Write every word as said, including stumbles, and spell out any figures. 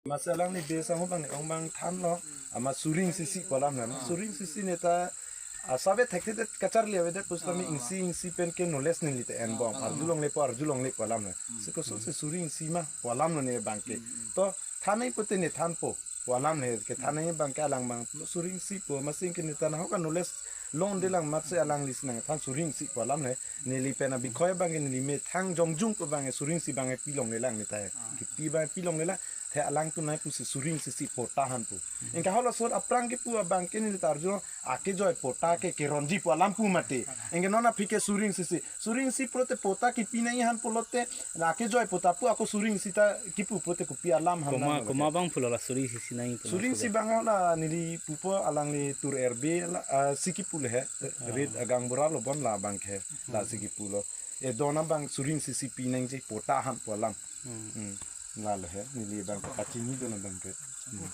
Masi alangli base ahut bang ne ong bang thanlo, amat suri ing sisi pu alam na. Suri ing sisi ne ta, ah, save thekthe det kacharli avedet pusitame isi isi pen ke knowledge neli ta en bom. Arjulongle po, arjulongle pu alam na. Si kosonsi suri ing si ma pu alam lo ne bang ke. To than nangji pute ne thanpo pu alam ne, kethan nangji bang ke alang bang suri ing si po, masi ke ne ta nahok a-knowledge longlelang, masi alangli si nangthan suri ing si pu alam ne. Neli pen abikhoy bang ke neli methang jongjung pu bang ke suri ing si bang ke pilonglelang ne ta. Kipi bang ke pilonglelang. The alangtum nai pusi suri ing sisi patta han pu. Anke halaso aphrang kipu abang ke neli ta arju akejoi patta ke keronji pu alam pu mati. Anke non aphi ke suri ing sisi. Suri ing si pulote patta kipi nangji han pulote, na akejoi patta pu ako suri ing si ta kipu pute kopi alam han Koma, nang koma pulote. Bang pulo la suri ing sisi nangji pu Suri ing si pulo. Bang la neli pupo alangli tur R B la, ah, si kipu le he. Rit agang bura lo bon la bang ke. La si kipulo. E dona bang suri ing sisi pi nangji patta han pu alam. Hmm. Hmm. La le he. Neli bang kachini dona bang ke. Hmm.